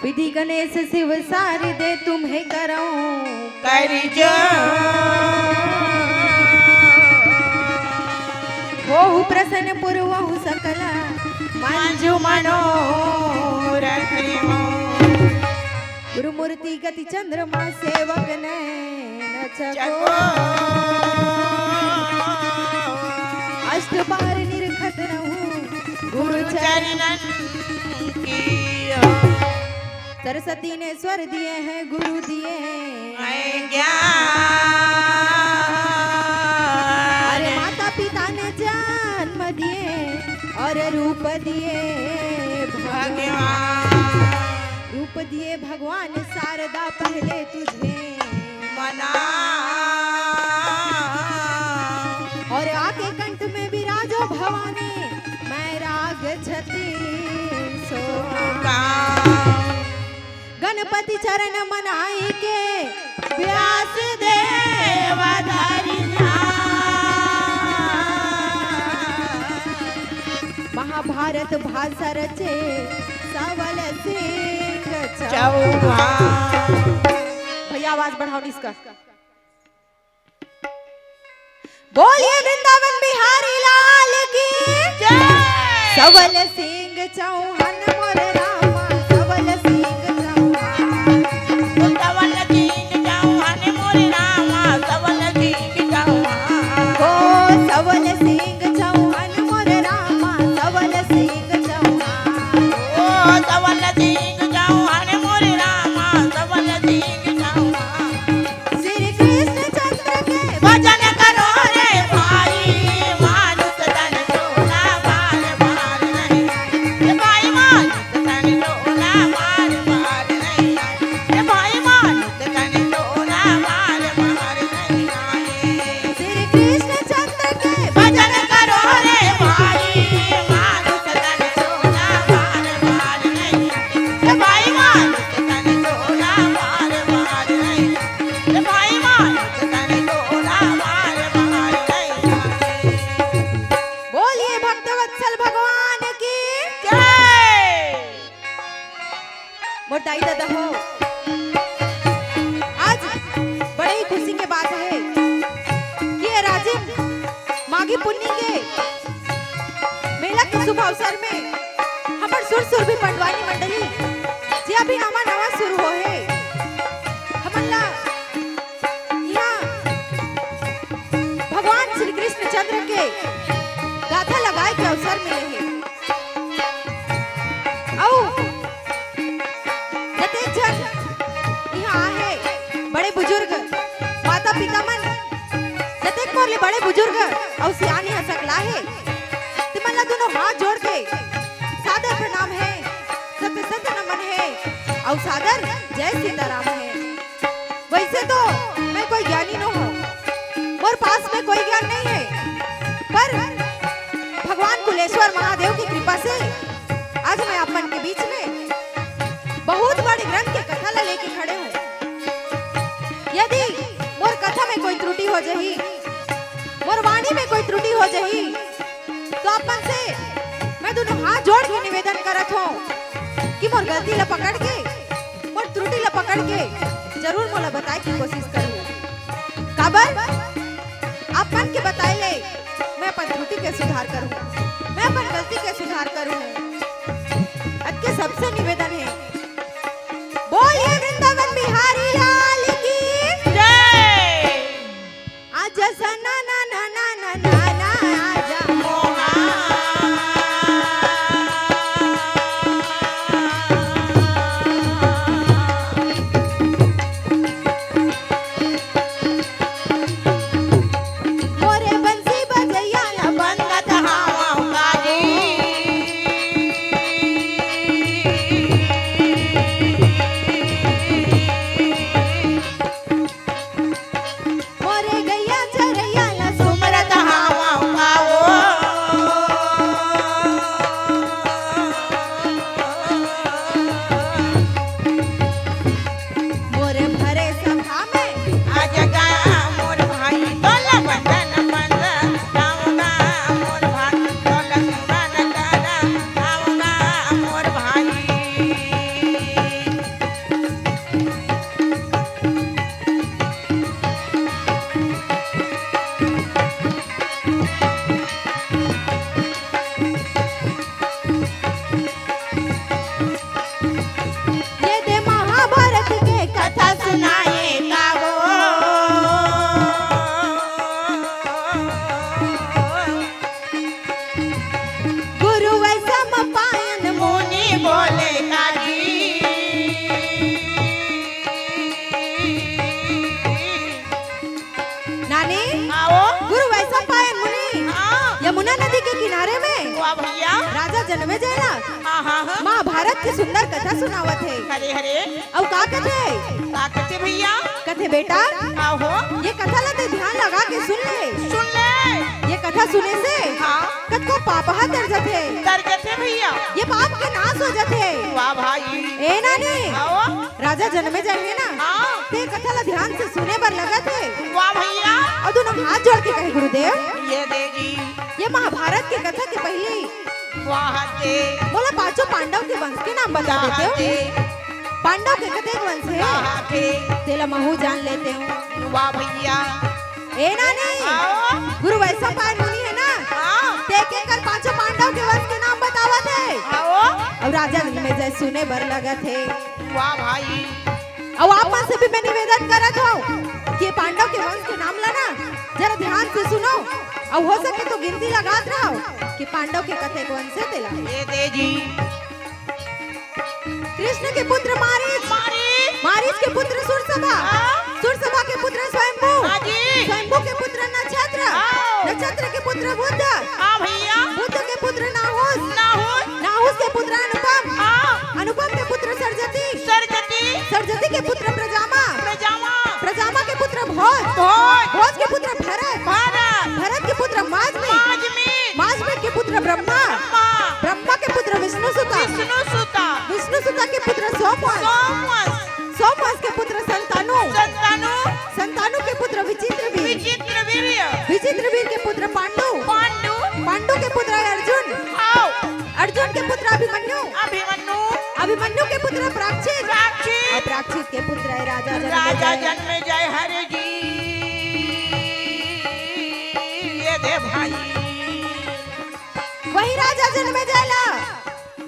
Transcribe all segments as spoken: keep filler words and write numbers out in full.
विधि गणेश शिव सारदे तुम्हें करौं कर जो। होहु प्रसन्न पुरवहु सकल मंजु मनोरथ हो। गुरु मूर्ति गति चंद्रमा सेवक नैन चको। चको। अष्ट बार निरखत रहूं गुरु चरणन की। सरस्वती ने स्वर दिए हैं, गुरु दिए हैं ज्ञान। अरे माता पिता ने जन्म दिए और रूप दिए भगवान। भगवान। रूप दिए भगवान शारदा पहले तुझे मना। और आके कंठ में विराजो भवानी, मैं राग छती सो। गणपति चरण मनाई के व्यास देव धरि ध्यान। महाभारत भाषा रचे सवल सिंह चौहान। चौहान। भैया आवाज बढ़ाओ इसका। बोलिए वृंदावन बिहारी लाल की जय। सवल सिंह चौहान मोर रामा, सवल सिंह चौहान। सवल सिंह चौहान मोर रामा, सवल सिंह चौहान। ओ सवल सिंह चौहान मोर रामा, सवल सिंह चौहान। ओ सवल सिंह चौहान मोर रामा, सवल सिंह चौहान। श्री कृष्ण चंद्र के भजन करो रे भाई, मानुष तन चोला बार बार नहीं आए। रे भाई, मानुष तन चोला बार बार नहीं आए। रे भाई, मानुष तन चोला बार बार नहीं आए। श्री कृष्ण चंद्र के भजन करो रे भाई, मानुष तन चोला बार बार नहीं आए। रे भाई, मानुष तन चोला बार बार नहीं आए। भाई मानुष तन चोला बार बार नहीं आए। बोलिए भक्तवत्सल भगवान की जय। मोर दाई ददा हो, आज बड़े ही खुशी के बात है कि ये राजिम माघी पुन्नी के मेला के शुभ अवसर में हमर सुर सुरभि पंडवानी मंडली, जे अभी नवा नवा शुरू होहे, हमन ला इहाँ भगवान श्री कृष्ण चंद्र के गाथा लगाए के अवसर मिले हे। अउ जतेक झन इहाँ आहे, बड़े बुजुर्ग, माता पिता मन, जतेक मोर ले बड़े बुजुर्ग अउ सियान इहाँ सकला हे, ते मन ला दुनों हाथ जोड़ के सादर प्रणाम हे, सत सत नमन हे, अउ सादर जय सीताराम हे। वैसे तो मैं कोई ज्ञानी नो हूँ, मोर पास में कोई ज्ञान नहीं है, पर भगवान कुलेश्वर महादेव की कृपा से आज मैं आप मन के बीच में बहुत बड़े ग्रंथ के कथा ला लेके खड़े हूँ। यदि मोर कथा में कोई त्रुटि हो जाही, मोर वाणी में कोई त्रुटि हो जाही, तो आप मन से मैं दुनों हाथ जोड़ के निवेदन करत हूँ कि मोर गलती ला पकड़ के, मोर त्रुटि ला पकड़ के जरूर मोला बताए के कोशिश करहू। काबर? आप मन के बताए ले मैं अपन त्रुटि के सुधार करहूँ, मैं अपन गलती के सुधार करहूँ। अतके सबसे निवेदन हे, बोलिए वृंदावन बिहारी लाल की जय। आजा सना ना ना ना ना ना ना, आजा। मोरे बंसी बजैया ला बंदत हावं काजी। जनमेजय ला हाँ, हाँ, हाँ। महाभारत के सुंदर कथा सुनावत हे। अरे, अरे। अउ का कथे? का कथे भैया? कथे, "बेटा, आहो। ये कथा ला ते ध्यान लगा के सुन ले। सुन ले। ये कथा सुने से हाँ। कतको पाप ह तर जथे। तर जथे भैया। ये पाप के नाश हो जथे।" वाह भाई। ए नानी। आहो। राजा जनमेजय हे ना, हाँ। ते कथा ला ध्यान से सुने बर लगत हे। वाह भैया। अउ दोनों हाथ जोड़ के कहे, "गुरुदेव, ये दे जी। ये महाभारत के कथा के पहिली वाह दे। मोला पांचों पांडव के वंश के नाम बता देते हो। पांडव के कतेक वंश हे? तेला महू जान लेते हो।" वाह भैया। ए नानी, हाँ। गुरु वैशंपायन मुनि हे ना, हाँ। ते के कर पांचों पांडव के वंश के नाम बतावत हे। हाँ। अउ राजा जनमेजय सुने बर लगत हे। वाह भाई। अउ आप मन से भी मैं निवेदन करत हव कि पांडव के वंश के नाम ला ना जरा ध्यान से सुनो, अउ हो सके तो गिनती लगात रहो कि पांडव के कतेक वंश हे तेला। ये दे जी। कृष्ण के पुत्र मारीच। मारीच। मारीच के पुत्र सुरसभा। हाँ। सुरसभा के पुत्र स्वयंभू। हाँ जी। स्वयंभू के पुत्र नक्षत्र। हाँ। नक्षत्र के पुत्र बुध। हाँ भैया। बुध के पुत्र नाहुस। नाहुस। नाहुस के पुत्र अनुपम। हाँ। अनुपम के पुत्र सरजती। सरजती। सरजती के पुत्र प्रजामा। प्रजामा। प्रजामा के पुत्र भोज। भोज। भोज के पुत्र भरत। भरत। भरत के पुत्र माजमी। माजमी। माजमी के पुत्र ब्रह्मा। ब्रह्मा। ब्रह्मा के पुत्र विष्णु सुता। विष्णु सुता। विष्णु सुता के पुत्र सोमवंश। सोमवंश। सोमवंश के पुत्र संतानु। संतानु। संतानु के पुत्र विचित्र वीर। विचित्र वीर। विचित्र वीर के पुत्र पांडु। पांडु। पांडु के पुत्र अर्जुन। आओ। अर्जुन के पुत्र अभिमन्यु। अभिमन्यु। अभिमन्यु के पुत्र प्राक्षित। प्राक्षित। अउ प्राक्षित के पुत्र हे राजा जनमेजय। राजा जनमेजय हरे जी। ये दे भाई। वही राजा जनमेजय ला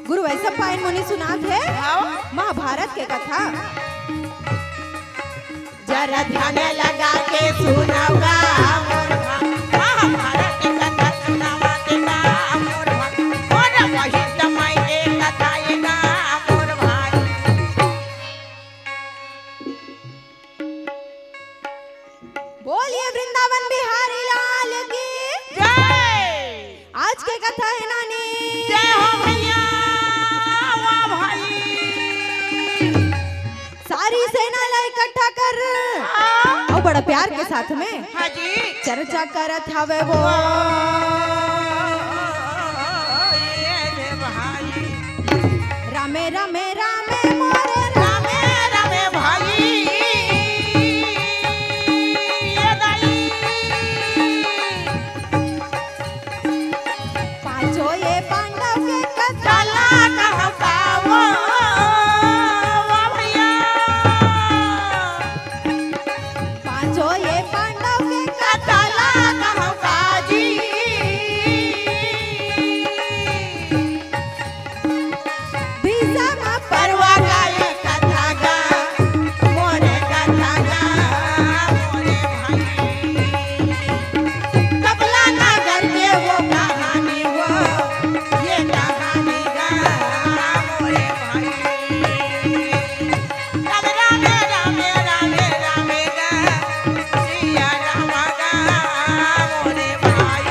गुरु वैशंपायन मुनि सुनात हे हाँ। महाभारत के कथा। जरा ध्यान लगा के सुनवा मोर भाई, महाभारत के कथा सुनवा के का मोर भाई, मोर बहिन जमाई के कथा ये का मोर भाई। बोलिए वृंदावन बिहारी लाल की जय। आज के कथा हे नानी। जय हो भैया। वाह भाई। सारी सेना ला इकट्ठा कर। हाँ। अउ बड़ा प्यार के साथ में हाँ जी। चर्चा करत हवे वो। ये रे भाई। रामे रामे रामे मोरे रामे रामे भाई। ये दाई। पांचों ये पांडव के कथा ला कहकावो। वाह भैया। पांचों ये पांडव के कथा ला कहका जी। भीषम पर्व का ये कथा गा, मोरे कथा गा, मोरे भाई। कपला नगर के वो कहानी वो, ये कहानी गा, मोरे भाई। राम राम राम राम राम गा, सिया राम गा, मोरे भाई।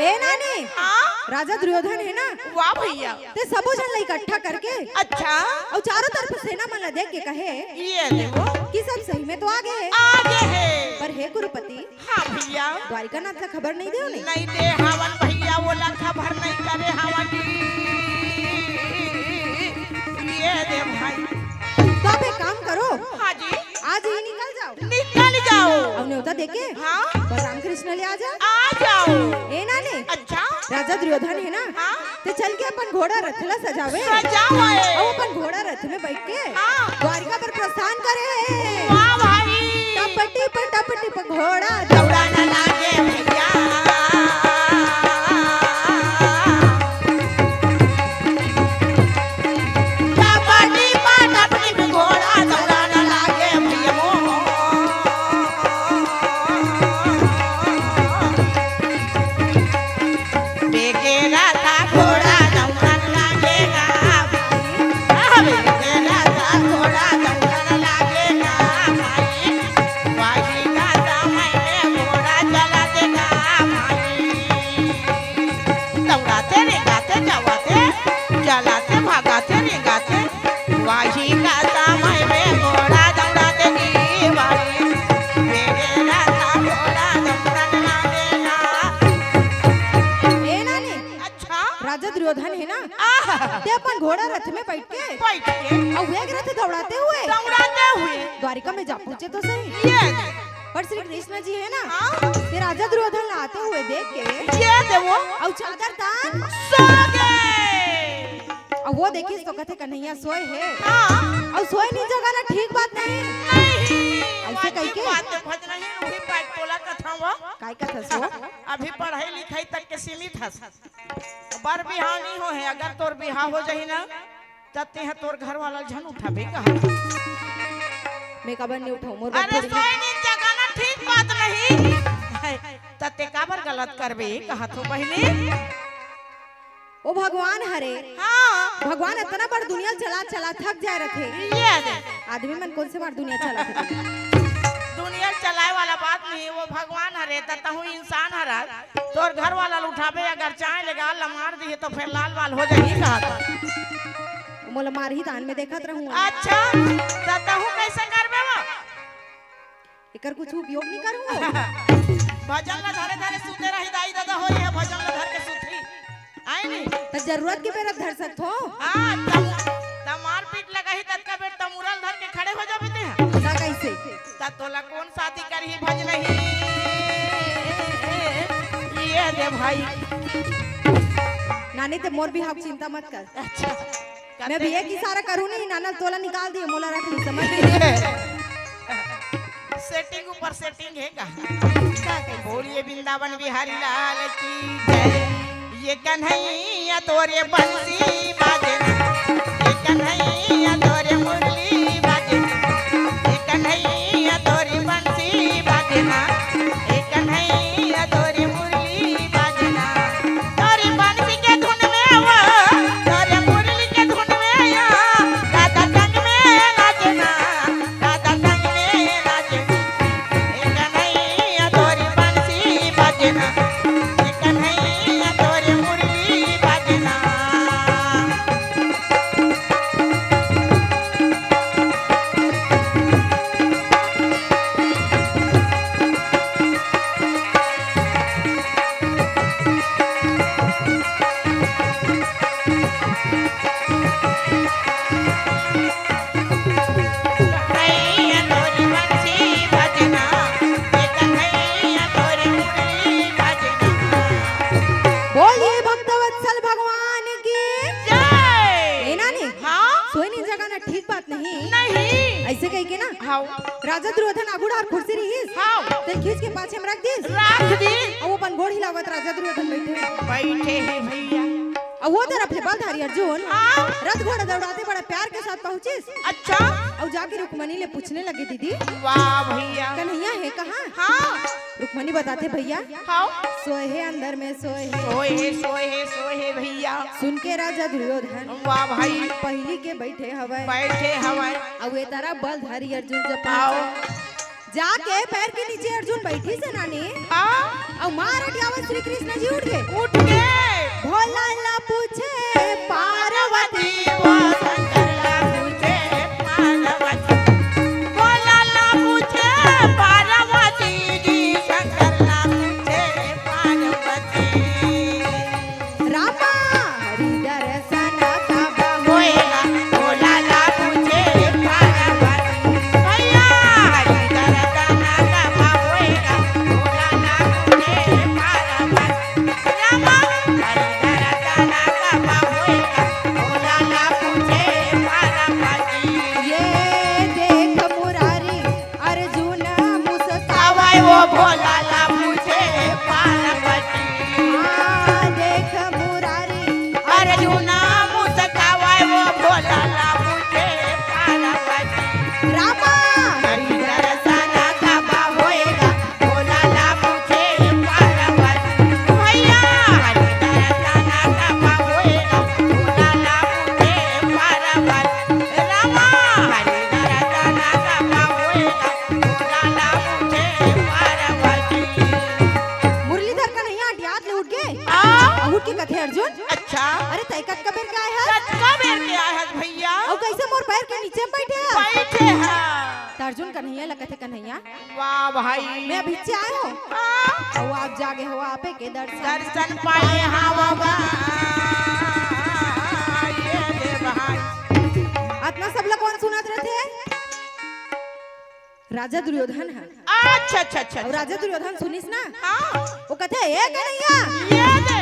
ए नानी, हाँ? राजा दुर्योधन हे ना? वाह भैया। ते सबो झन ला इकट्ठा करके अच्छा। अउ चारों तरफ सेना मन ला देख के कहे ये देखो। कि सब सही में तो आगे हे। आगे हे। पर हे कुरुपति, हाँ भैया। द्वारिकानाथ ला खबर नइ देव ने? नइ दे हवन भैया, वो ला खबर नइ करे हवन। ये दे भाई। तो आप एक काम करो। हाँ जी। आज ही निकल जाओ। निकल जाओ। अउ न्योता देके हाँ। बलराम कृष्ण ले आ जा। आ जाओ। ए नानी। अच्छा। राजा दुर्योधन हे ना? हाँ। ते चल के अपन घोड़ा रथ ला सजावे। सजावे। अउ अपन घोड़ा रथ में बैठ के हाँ। द्वारिका पर प्रस्थान करे। वाह भाई। टप टिप, टप टिप घोड़ा दौड़ा न लागे भैया। टप टिप, टप टिप घोड़ा दौड़ा न लागे भैया। बेगेरा था घोड़ा दौड़ा न लागेगा। बेगेरा था घोड़ा गाथे रे, गाथे। वही का समय में घोड़ा दौड़ाते जी, वही मेरे राजा घोड़ा दौड़न ना देना। ए नानी, अच्छा। राजा दुर्योधन हे ना, आहा। ते अपन घोड़ा रथ में बइठ के, बइठ के। अउ वेग रथ दौड़ाते हुए, दौड़ाते हुए। द्वारिका में जा पहुंचे तो सही। ये दे। पर श्री कृष्ण जी हे ना, हाँ। ते राजा दुर्योधन ला आते हुए देख के, ये दे वो। अउ चादर तान सो गे। अउ वो देखिस तो कथे कन्हैया सोए हे। हाँ। अउ सोए नी जगाना ठीक बात नहीं। नहीं। अइसे कहिके? बात भज नहीं, रूढ़ी पाट तोला कथा वो। काय कथा सो? अभी पढ़ाई लिखाई तक के सीमित हस। बर बिहाव नहीं हो हे, अगर तोर बिहाव हो जाही ना, त तेहा तोर घर वाला ल झन उठाबे कहा। मैं काबर नहीं उठाऊं, मोर बर अरे थोड़ी सोए नींद जगाना ठीक बात नहीं। त ते काबर गलत करबे कहा थो बहिनी? ओ भगवान हरे। हाँ। भगवान अतना बड़ दुनिया ल चला चला थक जाए रथे। ये दे। आदमी मन कोन से मार दुनिया चलाथे? दुनिया चलाए वाला बात नहीं, वो भगवान हरे, त तहूँ इंसान हरा। तोर घर वाला ल उठाबे, अगर चाय ले गाल ला मार दिहे, तो फिर लाल वाल हो जाही कहा था। मोला मारही, तान में देखत रहूं। अच्छा, त तहूँ कैसे करबे वो? एकर कुछ उपयोग नहीं करूं। भजन ला धरे धरे सुते रही दाई ददा हो, ये भजन ला धर के सुतही। आए नहीं? त जरूरत के बेरा धर सकत हो। हाँ, तब, तब मारपीट लगाही, ततका बेर तमुरल धर के खड़े हो जाबे ते। त कैसे? त तोला कोन शादी करही भज नहीं? ये दे भाई। नानी, ते मोर बिहाव चिंता मत कर। अच्छा। मैं भी एक इशारा करूँ नहीं, नाना तोला निकाल दिए, मोला रख ली, समझ गई? सेटिंग ऊपर सेटिंग है का? का कैसे? बोलिए वृंदावन बिहारी लाल की जय। ये कन्हैया तोरे बंसी बाजे ना, ये कन्हैया तोरे मुरली बाजे ना, ये कन्हैया तोरे बंसी बाजे ना, ये कन्हैया तोरे मुरली बाजे ना। तोरे बंसी के धुन में वो, तोरे मुरली के धुन में या, राधा संग में नाचे ना। राधा संग में नाचे, ए कन्हैया तोरी बंसी बाजे ना, ए कन्हैया तोरी मुरली बाजे ना। कन्हैया तोरी बंसी बजना, ए कन्हैया तोरी मुरली बजना। बोलिए भक्तवत्सल भगवान की जय। ए नानी, हाँ? सोए नींद जगाना ठीक बात नहीं। नहीं। ऐसे कहिके ना, हाँ। राजा दुर्योधन आगू डार कुर्सी रहिस। हाँ। तेल खींच के पाछे में रख दिस। रख दिस। अउ अपन गोड़ हिलावत राजा दुर्योधन बइठे। बइठे हे भइया। अउ वो तरफ ले बलधारी अर्जुन हाँ। रथ घोड़ा दौड़ाते बड़ा प्यार के साथ पहुंचिस। अच्छा। अउ जाके रुक्मणी ले पूछने लगे, दीदी। वाह भइया। कन्हैया हे कहाँ? हाँ। रुक्मणी बताथे, भइया। हाँ। सोए हे अंदर में सोए हे। सोए हे, सोए हे, सोए हे भइया। सुन के राजा दुर्योधन। वाह भाई। पहिली के बइठे हवय। बइठे हवय। अउ ए तरफ बलधारी अर्जुन जब आओ। पहुंचे। जाके पैर के नीचे अर्जुन बइठिस हे नानी। हाँ। अउ मार अटियावत श्री कृष्ण जी उठ गे। उठ गे। भोला ला पूछे पार्वती। पार्वती वो शंकर ला पूछे पार्वती। भोला ला पूछे पार्वती जी, शंकर ला पूछे पार्वती। रामा हरि दर्शन कब होएगा, भोला ला पूछे पार्वती। भइया हरि दर्शन कब होएगा, भोला ला पूछे पार्वती। रामा हरि दर्शन कब होएगा, भोला ला पूछे पार्वती। ये देख मुरारी अर्जुन मुस्कावय वो भोला ला पूछे पार्वती। हाँ, देख मुरारी अर्जुन मुस्कावय वो भोला ला पूछे पार्वती। रामा हरि दर्शन कब होएगा, भोला ला पूछे पार्वती। भइया हरि दर्शन कब होएगा, भोला ला पूछे पार्वती। रामा हरि दर्शन कब होएगा, भोला ला पूछे पार्वती। ते हा। त अर्जुन कन्हैया ला कथे, "कन्हैया, वाह भाई। मैं अभी से आए हो, हाँ। अउ आप जागे हो, आपे के दर्शन।" दर्शन पाए हाँ बाबा। ये दे भाई। अतना सब ला कोन सुनत रथे? राजा दुर्योधन ह। अच्छा, अच्छा, अच्छा, अउ अच्छा। राजा दुर्योधन सुनिस ना, हाँ। वो कथे, "ए कन्हैया।" ये दे।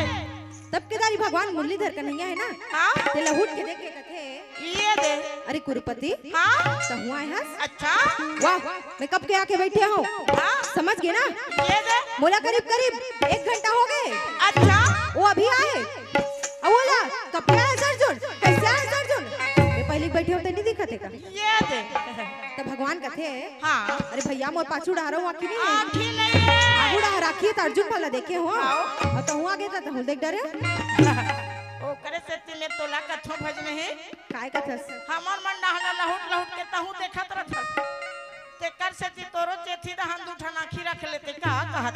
तब के दारी भगवान मुरलीधर कन्हैया हे ना, हाँ। तेला हुट के देख के कथे, ये दे। "अरे कुरुपति, हाँ। तहूँ आए हस?" अच्छा। वाह, मैं कब के आके बैठे हूँ। हाँ। समझ गे ना? ये दे। मोला करीब करीब एक घंटा हो गे। अच्छा। वो अभी आए। अउ ओला, "कब के आए अर्जुन? कैसे आए अर्जुन? मैं पहले बैठे हूँ, तो नहीं दिखत हे का?" ये दे। त भगवान कथे, हाँ। "अरे भैया, मोर पाछू डहर आँखी नहीं है? आँखी नहीं है। आगू डहर आँखी त अर्जुन भला देखे हो। हाँ। अउ तहूँ आगे त तहूँ देख डरे।" ओकरे सेती मैं तोला कथों भजनही। काय कथस? हमर मन डहर लहुट लहुट के तहूँ देखत रथस। तेकर सेती तोरो चेथी डहर दू ठन आँखी रख लेते का कहत?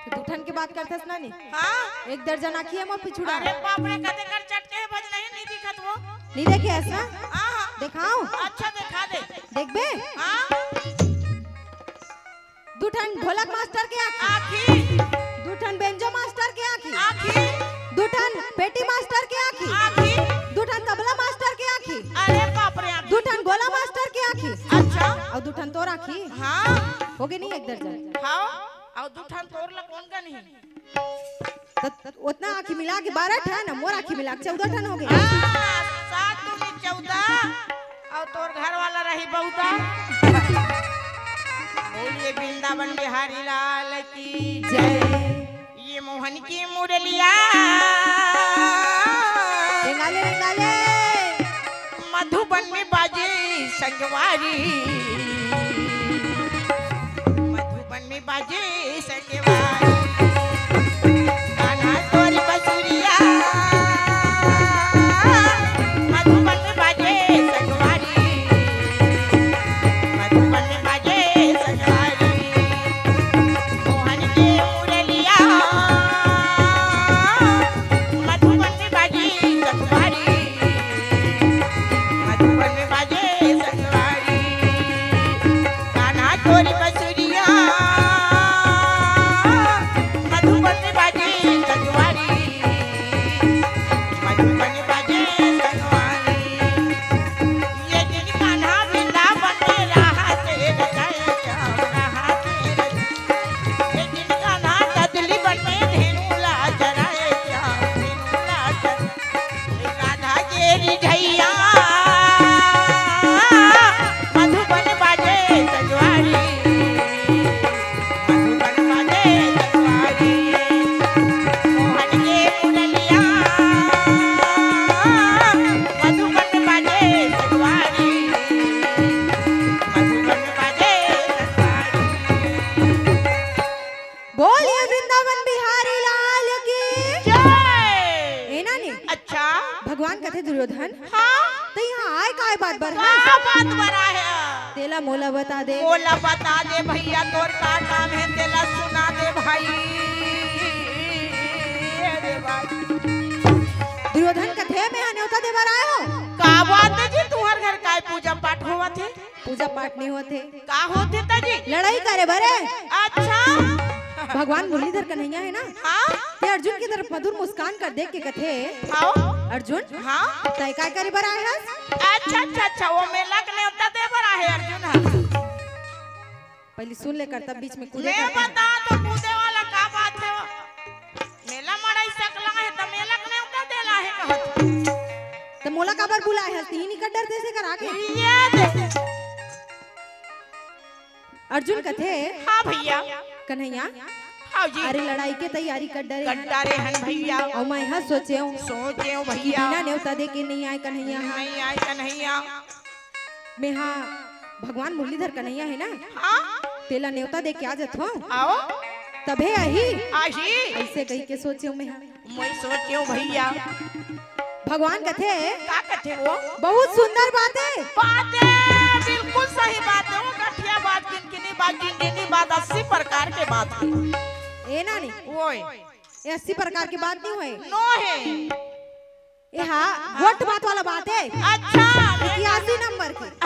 त दू ठन के बात करथस ना नी? हाँ। एक दर्जन आँखी हे मोर पिछू डहर। अरे बाप रे, कते कर चटके हे भजनही, नहीं दिखत वो। नहीं देखे हस ना? हाँ, हाँ। देखाओ। अच्छा, देखा दे। देखबे? हाँ। दू ठन ढोलक मास्टर के आँखी। आँखी। दू ठन बेंजो मास्टर के आँखी। आँखी। दू ठन पेटी मास्टर के आँखी। आँखी। दू ठन तबला मास्टर के आँखी। अरे बाप रे, आँखी। दू ठन गोला मास्टर के आँखी। अच्छा। अउ दू ठन तोर आँखी। हाँ। हो गे नहीं एक दर्जन? हाँ। अउ दू ठन तोर ला कोन कनही? त ओतना आँखी मिला के बारह ठन, मोर आँखी मिला के चौदह ठन हो गे। हाँ, सात दूनी चौदह, अउ तोर घर वाला रही बौदा। बोलिए वृंदावन बिहारी लाल की जय। ये मोहन की मुरलिया। रेंगाले, रेंगाले। मधुबन में बाजे संगवारी, मधुबन में बाजे संगवारी, कान्हा तोरी बसुरिया। मधुबन में बाजे संगवारी, मधुबन में बाजे संगवारी, मोहन के मुरलिया। मधुबन में बाजे संगवारी, मधुबन में बाजे संगवारी, कान्हा तोरी बसुरिया। मधुबन में बाजे संगवारी, मधुबन में बाजे संगवारी। ये दिन कान्हा वृंदावन में रहा तेरे जय श्याम रहा तेरे। ये दिन कान्हा कदली बन में धेनु ला चराए श्याम धेनु ला चराए। राधा के रिझैया मधुबन बाजे संगवारी, मधुबन बाजे संगवारी, मोहन के मुरलिया मधुबन बाजे संगवारी, मधुबन बाजे संगवारी। बोलिए वृंदावन बिहारी लाल की जय। ए नानी, अच्छा। भगवान कथे दुर्योधन, हाँ। त इहाँ आए काय बात बर हे? का बात बर आए हे? तेला मोला बता दे। मोला बता दे भैया, तोर का काम हे, तेला सुना दे भाई। अरे भाई। दुर्योधन कथे, मैं हा नेवता दे बर आए हों। का बात हे जी, तुम्हर घर काय पूजा पाठ होवत हे? पूजा पाठ नहीं होत हे। का होथे त जी? लड़ाई करे बरे। अच्छा। भगवान मुरलीधर कन्हैया हे ना? हाँ। ते अर्जुन के तरफ मधुर मुस्कान कर देख के कथे, हाँ। अर्जुन, हाँ। तय काय करे बर आए हस? अच्छा, अच्छा, अच्छा, वो मेला के नेवता दे बर आए अर्जुन ह। पहले सुन ले कर, तब बीच में कूदे मैं करता है। बता तो कूदे वाला का बात हे वो? मेला मड़ई सकला हे त मेला के नेवता देला हे कहत। त मोला काबर बुलाए हस? तिही निकट डरते से करा के। ये दे। अर्जुन कथे, हाँ भैया। कन्हैया, हाँ जी। अरे लड़ाई के तैयारी कर डरे हन। कर डरे हन भैया। अउ मैं हा सोचेंव, सोचेंव कि भैया। बिना नेवता दे के नहीं आए कन्हैया हा। नहीं आए कन्हैया। मैं हा भगवान मुरलीधर कन्हैया हे ना, हाँ। तेला नेवता दे के आ जथों। आओ। तभे आही। आही। ऐसे कही के सोचेंव मैं हा। मैं सोचेंव भैया। भगवान कथे, का कथे वो? बहुत सुंदर बात हे। बात हे, बिल्कुल सही बात हे। वो गठिया बात, किनकिनी बात, जिनजिनी बात, अस्सी प्रकार के बात हे। ए नानी। ओए। ये अस्सी प्रकार के बात नहीं होय। नो हे। ए हा, गोठ बात वाला बात हे। अच्छा, इक्यासी नंबर के।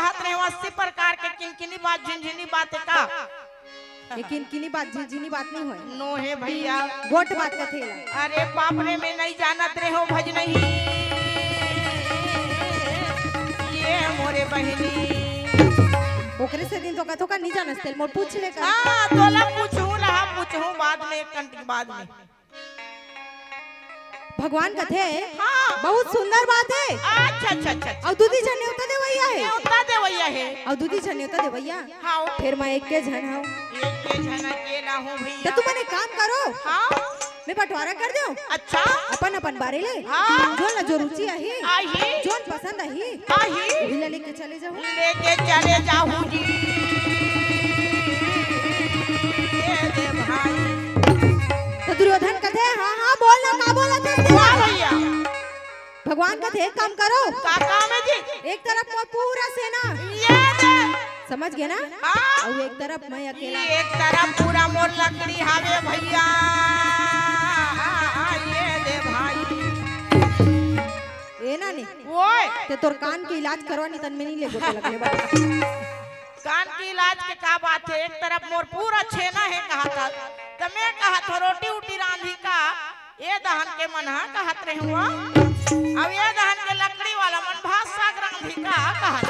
कहत रहे हो, अस्सी प्रकार के किनकिनी बात, झिनझिनी बात है का? ये किनकिनी बात, झिनझिनी बात नहीं होय। नो हे भैया। गोठ बात कथे ला। अरे बाप रे, मैं नहीं जानत रहे हो भज नहीं। ये मोरे बहिनी। ओकरे से दिन तो कथो का नहीं जानस तेल, मोर पूछ ले कर। हाँ, तोला पूछहूँ रहा, पूछहूँ बाद में, एक घंटे के बाद में। भगवान कथे, हाँ। बहुत सुंदर बात है। अच्छा, अच्छा, अच्छा, अच्छा। अउ दूधी झन नेवता देवइया है। नेवता देवइया है। अउ दूधी झन नेवता देवइया। हाँ। फेर मैं एक के झन हूँ। एक के झन अकेला हूँ भैया। तो तुमन एक काम करो। हाँ। मैं बंटवारा कर देव। अच्छा। अपन अपन बारे ले। हाँ। जोन ला जो रुचि आही। आही। जोन पसंद आही। आही। उही ला लेके चले जाहू। लेके चले जाहू जी। ये दे भाई। तो दुर्योधन कथे, हाँ, हाँ, बोल ना, का बोलत हस तेला? वाह भैया। भगवान कथे, एक काम करो। का काम है जी? एक तरफ मोर पूरा सेना। ये दे। समझ गए ना? हाँ। अउ एक तरफ मैं अकेला। एक तरफ पूरा मोर लकड़ी हावे भैया। ये दे भाई। ए नानी। ओए। ते तोर कान के इलाज करवा, नहीं तन में नहीं ले गोटे लगले बा। कान के इलाज के का बात है? एक तरफ मोर पूरा छेना है कहा था, त मैं कहा था रोटी उटी रांधी का, ये दहन के मन हा कहत रहे हुआ। अब ये दहन के लकड़ी वाला मन भात साग रांधी का कहत।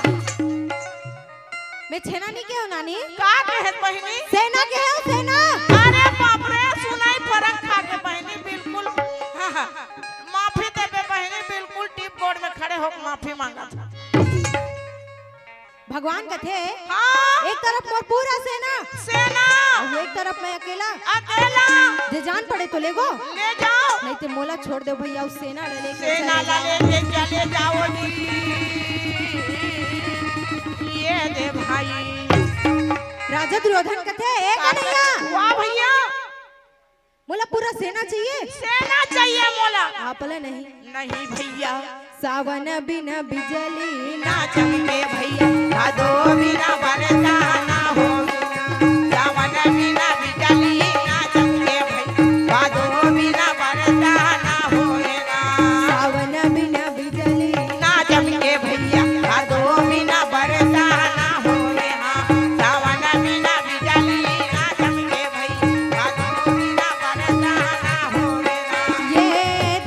मैं छेना नहीं कहे हूँ नानी। का कहे बहिनी? सेना कहे हूँ, सेना। अरे बाप रे, सुनाई फरक खा के बहिनी, बिल्कुल। हाँ, हाँ। माफी देबे बहिनी, बिल्कुल टीप गोड़ में खड़े होके माफी मांगा था। भगवान कथे, हाँ। एक तरफ मोर पूरा सेना, सेना। अउ एक तरफ मैं अकेला। अकेला। जे जान पड़े तो लेगो। ले जाओ। नहीं ते मोला छोड़ दे भैया, उस सेना ला लेके सेना चले ला जाओ। लेके चले जाओ जी। ये दे भाई। राजा दुर्योधन कथे, ए कन्हैया। वाह भैया। मोला पूरा सेना चाहिए। सेना चाहिए मोला। आप ले नहीं। नहीं भैया। सावन बिना बिजली ना चमके भैया, भादो बिना बरसा ना हो। सावन बिना बिजली ना चमके भैया, भादो बिना बरसा ना होएगा। सावन बिना बिजली ना चमके भैया, भादो बिना बरसा ना होएगा। सावन बिना बिजली ना चमके भैया, भादो बिना बरसा ना होएगा। ये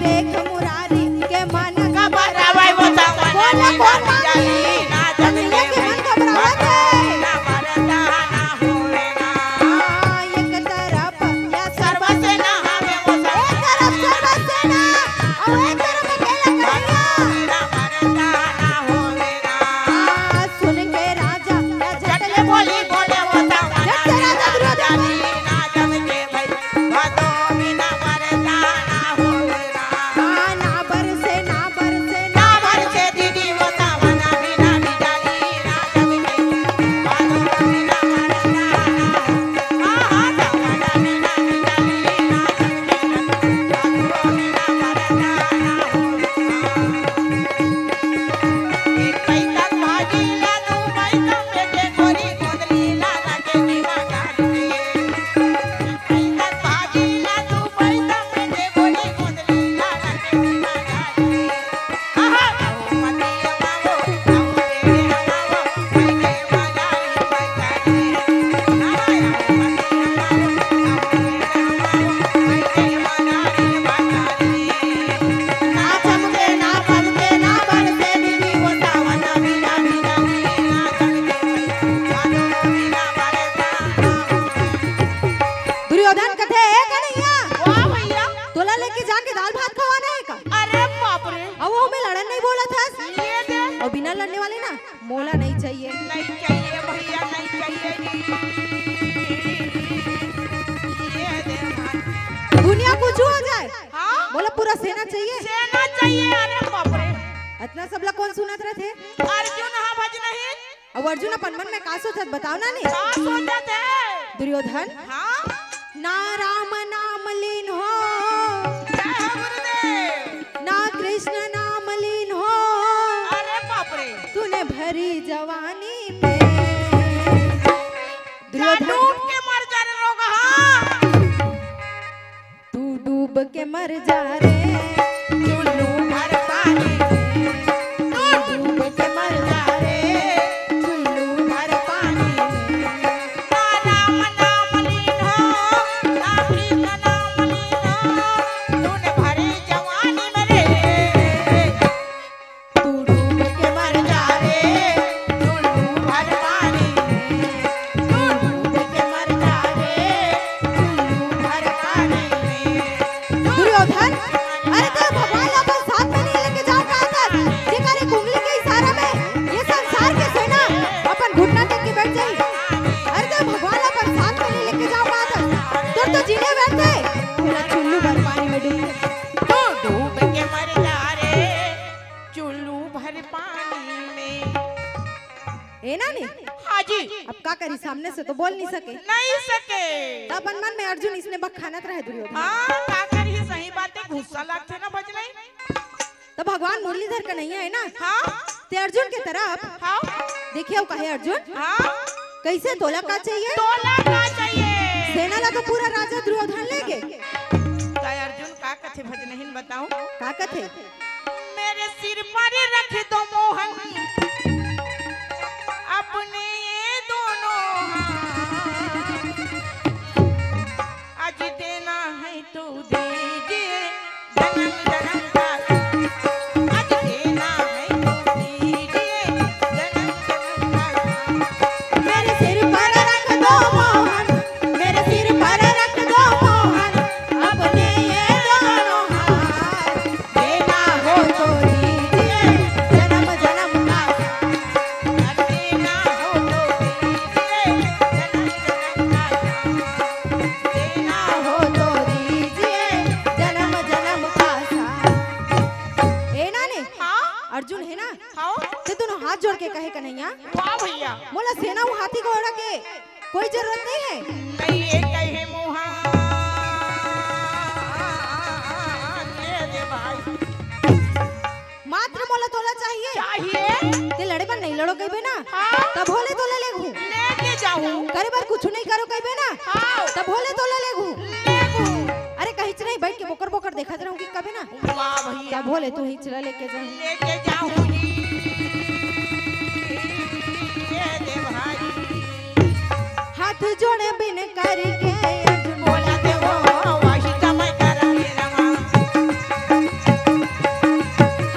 देख मुरारी के मन घबरावय वो सावन बोला बिना बोला। बिजली ना चमके कन्हैया के मन भैया, घबरावत भादो है। बिना बरसा ना होएगा। हाँ, एक तरफ या सर्वसेना हवे वो एक तरफ सर्वसेना, अउ एक तरफ अकेला कन्हैया। हाँ, सुन के राजा या झट ले बोली बोले वो झट से राजा दुर्योधन। हाँ, ना बरसे, ना बरसे, ना बरसे दीदी वो सावन बिना बिजली ना चमके। दुर्योधन कथे, "ए कन्हैया, वाह भैया। तोला लेके जाके दाल भात खवाना है का?" अरे बाप रे। अब वो में लड़न नहीं बोला था। ये दे। और बिना लड़ने वाले ना, मोला नहीं चाहिए। नहीं चाहिए भैया, नहीं चाहिए जी। ये दे भाई। दुनिया कुछ हो जाए, हाँ? मोला पूरा सेना चाहिए। सेना चाहिए, अरे बाप रे। इतना सबला कौन सुनत रहथे? अर्जुन हा भज नहीं। अब अर्जुन अपन मन में का सोचत बताओ ना ने? का सोचत है? दुर्योधन। हाँ? ना राम नाम लीन हो, जय हो गुरुदेव। ना कृष्ण नाम लीन हो। अरे बाप रे। तूने भरी जवानी में। जा दुर्योधन। डूब के मर जा रे रोगहा। तू डूब के मर जा रे, चुल्लू भर पानी में। तू डूब के मर जा रे, ए नानी, हाँ जी। अब का करी, सामने से तो बोल नहीं सके। नहीं सके। त अपन मन में अर्जुन इसने बखानत रहे दुर्योधन। हाँ, का करी, सही बात है, गुस्सा लागथे ना भजनई। त भगवान मुरलीधर कन्हैया हे ना, हाँ। ते अर्जुन के तरफ हाँ। देखिए, वो कहे, "अर्जुन, हाँ। कैसे, तोला का चाहिए?" तोला का चाहिए? सेना ला तो पूरा राजा दुर्योधन ले गे। त अर्जुन का कथे भजनहिन बताओ। का कथे? मेरे सिर पर रख दो मोहन, अपने ये दोनों हाथ। आज देना है तो दीजिए, जन्म जन्म का। आज देना है तो दीजिए, जन्म जन्म का। मेरे सिर पर रख दो मोहन, मेरे सिर पर रख दो मोहन, अपने ये दोनों हाथ। देना हो तो दीजिए, जन्म जन्म का। देना हो तो दीजिए, जन्म जन्म का। देना हो तो दीजिए, जन्म जन्म का साथ। ए नानी, हाँ? अर्जुन हे ना? हाँ? ते दोनों हाथ जोड़ के कहे, "कन्हैया, वाह भैया। मोला सेना अउ हाथी घोड़ा के कोई जरूरत नहीं है।" नहीं, ये कहे मोहन, ये दे भाई। मात्र मोला तोला चाहिए। चाहिए। ते लड़े बर नहीं लड़ो कहिबे ना, हाँ। तब होले तोला लेगहूँ। लेके जाहूँ। करे बर कुछ नहीं करो कहिबे ना, हाँ। तब होले तोला लेगहूँ। लेगहूँ। अरे कहीं नहीं, बैठ के बोकर बोकर देखत रहूँ कि कबे ना। वाह भैया। तब होले तू ही चला लेके जा। लेके जाहूँ जी। ये दे भाई। हाथ जोड़े बिन करके अर्जुन बोला दे वो, वही समय करा मेरा।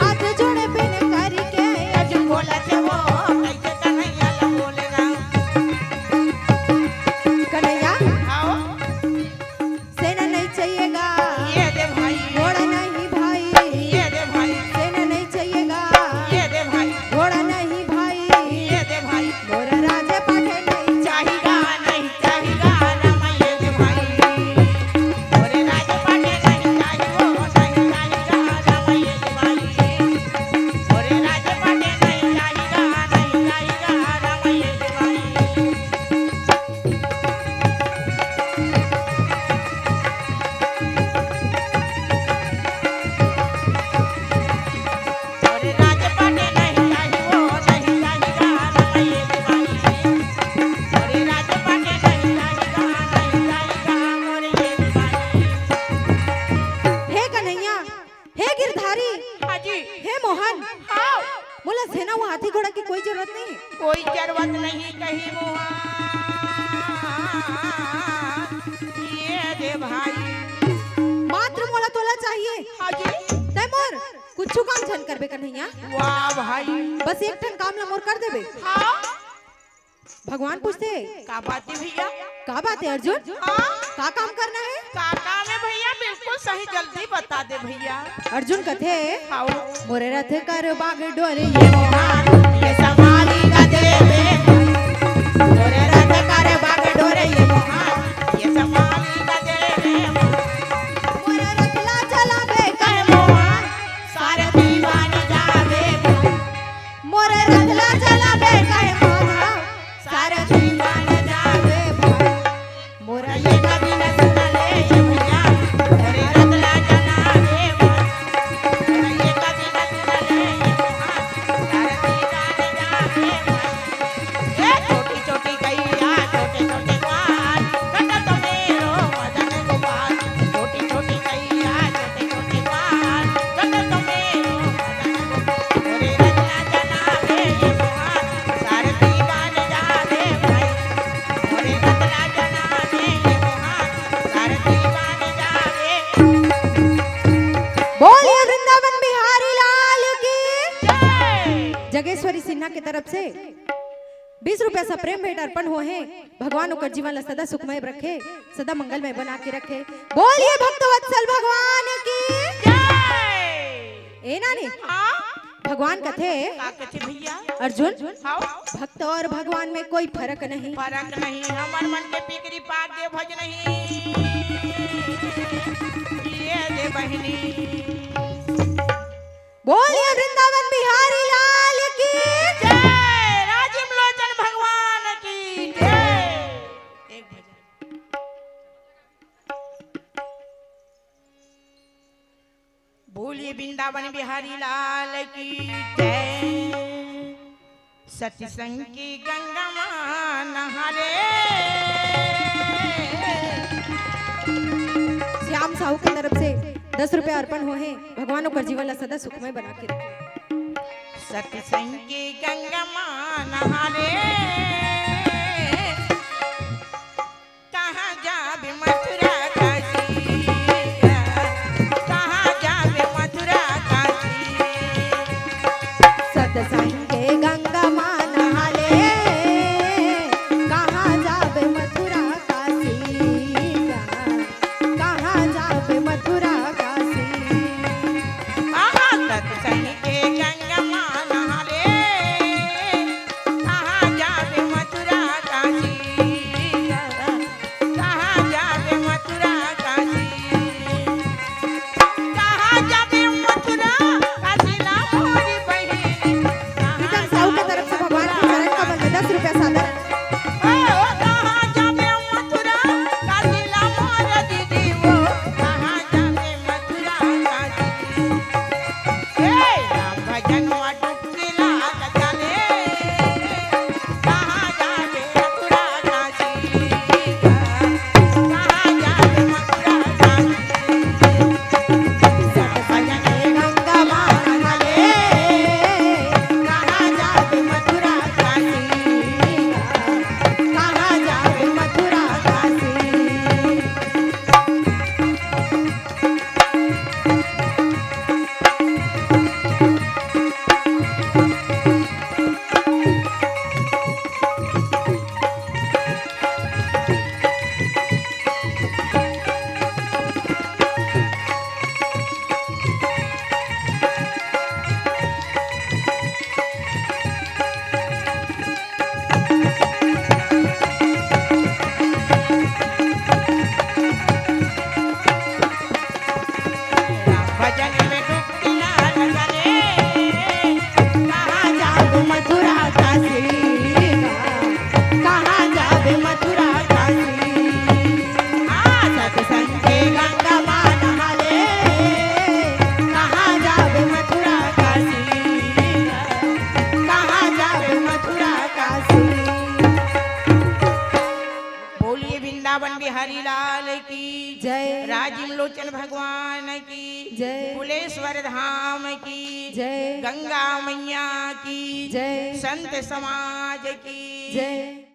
हाथ जोड़े बिन करके अर्जुन बोला दे वो, कैसे कन्हैया ला बोले ना। कन्हैया, आओ। सेना नहीं चाहिएगा, ये दे भाई। घोड़ा नहीं भाई, ये दे भाई। सेना नहीं चाहिएगा, ये दे भाई। घोड़ा नहीं भाई, ये दे भाई। मोर राज पाट नहीं चाहिएगा, नहीं चाहिएगा, राम ये दे भाई। मोर राज पाट नहीं चाहिएगा, नहीं चाहिएगा, राम ये दे भाई। मोर राज पाट नहीं चाहिएगा, नहीं चाहिएगा, राम ये दे भाई। हे कन्हैया, हे गिरधारी, हाँ जी। हे मोहन, हाँ। मोला सेना अउ हाथी घोड़ा के कोई जरूरत नहीं है। कोई जरूरत नहीं कही मोहन, ये दे भाई। मात्र मोला तोला चाहिए। हाँ जी। तै मोर कुछु काम झन करबे कन्हैया। वाह भाई। बस एक ठन काम ला मोर कर देबे। हाँ। भगवान पूछथे, का बात है भैया? का बात है अर्जुन? हाँ? का काम करना है? का काम है भैया? बिल्कुल सही, जल्दी बता दे भैया। अर्जुन कथे, हाउ। मोरे रथ कर बागडोर ये मोहान, ये संभाली का देवे। मोरे रथ कर बागडोर ये मोहान, ये संभाली का देवे। मोरे रथ ला चलावे कहे मोहान, सारथी बन जावे। मोर रथ ला चलावे कहे मोहन, सारथी बन जावे भाई। मोर ये कभी न सुन ले ये भैया, मोर रथ ला चलावे भाई। मोर ये कभी न सुन ले ये भैया, सारथी बन जावे भाई। ए छोटी छोटी गैया, छोटे छोटे बाल, कटत मेरो मदन गोपाल। छोटी छोटी गैया, छोटे छोटे बाल, कटत मेरो मदन गोपाल। मोरे रथ ला चलावे ये मोहान, सारथी बन जावे भाई। मोरे रथ ला चलावे ये मोहान, सारथी बन जावे। बोलिए वृंदावन बिहारी लाल की जय। जगेश्वरी सिन्हा की तरफ से बीस रुपया सा प्रेम भेंट अर्पण होहे। भगवान ओकर जीवन ला सदा सुखमय रखे, सदा मंगलमय बना के रखे। बोलिए भक्तवत्सल भगवान की जय। ए नानी, हाँ? भगवान कथे, का कथे भैया? अर्जुन, हाँ? भक्त और भगवान में कोई फर्क नहीं। फर्क नहीं, हमर मन के पिकरी पाक दे भज नहीं। ये दे बहिनी। बोलिए वृंदावन बिहारी लाल की जय। राजीव लोचन वृंदावन बिहारी लाल की जय। सत्संग की गंगा माँ नहाले। श्याम साहू के तरफ से दस रुपया अर्पण होहे। भगवान ओकर जीवन ला सदा सुखमय बना के रखे। सत्संग की गंगा माँ नहाले। कहाँ जाबे मथुरा काशी, कहाँ जाबे मथुरा काशी। सत्संगे गंगा माँ नहाले, कहाँ जाबे मथुरा काशी, कहाँ जाबे मथुरा काशी। आहा, सत्संगे गंगा माँ नहाले, कहाँ जाबे मथुरा काशी, कहाँ जाबे मथुरा काशी, कहाँ जाबे मथुरा काशी ला मोरी बहिनी, कहाँ प्रीतम साहू के तरफ से भगवान के चरण कमल में दस रुपया सादर। ओ, ओ, कहाँ जाबे मथुरा काशी ला मोर दीदी वो, कहाँ जाबे मथुरा काशी। ए, राम भजन मा डुबकी लागत ले, कहाँ जाबे मथुरा काशी, कहाँ जाबे मथुरा काशी। सब भजन गंगा माँ नहाले, कहाँ जाबे मथुरा काशी, कहाँ जाबे मथुरा काशी। भजन में डुबकी ना लगले, कहाँ जाबे मथुरा काशी, कहाँ जाबे मथुरा काशी। हाँ, सत्संगे गंगा माँ नहाले, कहाँ जाबे मथुरा काशी, कहाँ जाबे मथुरा काशी। बोलिए वृंदावन बिहारी लाल की जय। राजीव लोचन भगवान की जय। कुलेश्वर धाम की जय। गंगा मैया की जय। संत समाज की जय।